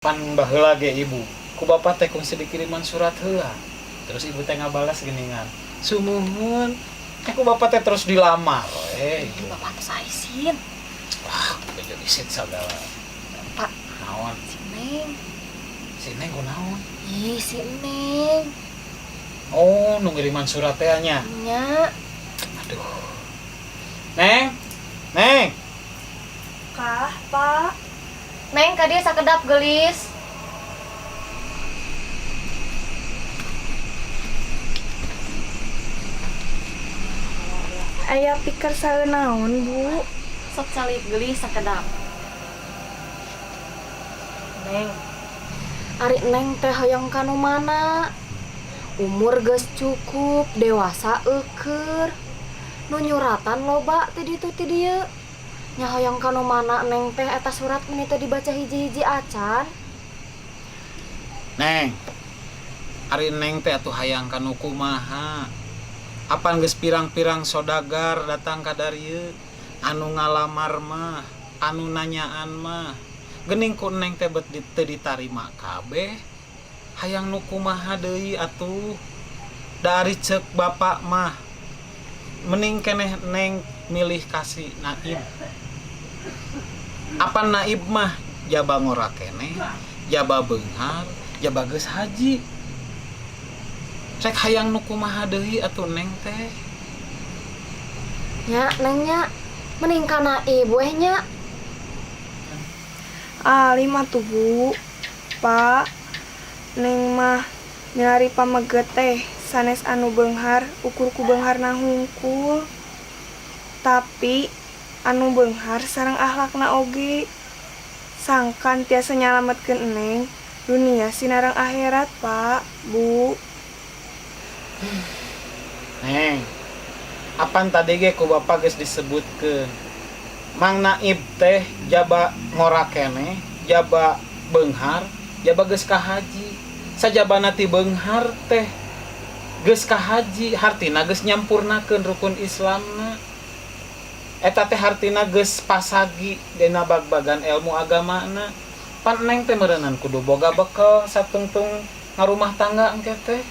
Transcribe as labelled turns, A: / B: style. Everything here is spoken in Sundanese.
A: Pan baheula ge ibu ku bapak teh kungsi dikiriman surat heula, terus ibu teh ngabalas geningan sumuhun eh ku bapak teh terus dilamar eh
B: Ini
A: ibu.
B: Bapak tos isin.
A: Wah, bejo isin sagala.
B: Pak.
A: Naon?
B: Si Neng.
A: Si Neng kunaon?
B: Ih, si Neng.
A: Oh, nu ngiriman surat teh nya?
B: Nya.
A: Aduh, Neng, Neng.
C: Kah, Pak?
B: Neng, ka dieu sakedap, geulis.
C: Aya pikersa naon, Bu?
B: Sok calik, geulis, sakedap. Neng. Ari Neng teh hoyong kanu mana? Umur geus cukup, dewasa eukeur. Nu nyuratan loba ti ditu ti dieu. Nya hoyong kanu mana Neng teh, eta surat meni teu dibaca hiji-hiji acan.
A: Neng, ari Neng teh atuh hayang kanu kumaha? Apan geus pirang-pirang sodagar datang ka darieu, anu ngalamar mah, anu nanyaan mah. Geuning ku Neng teh bet teu ditarima kabeh. Hayang nu kumaha deui atuh? Da ari ceuk bapak mah mending keneh Neng milih ka si Naib. Apan Naib mah jaba ngora keneh, jaba beunghar, jaba geus haji. Cek hayang nu kumaha deui atuh Neng teh?
B: Nya, Neng nya, mending ka Naib weh nya.
C: Alim atuh, Bu. Pak, Neng mah milari pameget teh sanes anu beunghar ukur ku beungharna hungkul. Tapi anu beunghar sareng akhlakna oge. Sangkan tiasa nyalametkeun Neng dunia sinareng akhirat, Pak, Bu.
A: Neng, apan tadi ge ku bapak geus disebutkeun. Mang Naib teh jaba ngora keneh, jaba beunghar, jaba geus ka haji. Sajabana ti beunghar teh geus ka haji, hartina geus nyampurnakeun rukun Islamna. Eta teh hartina geus pasagi dina bag-bagan ilmu agamana. Pan Neng teh meureunan kudu boga bekel satungtung ngarumah tangga engke teh.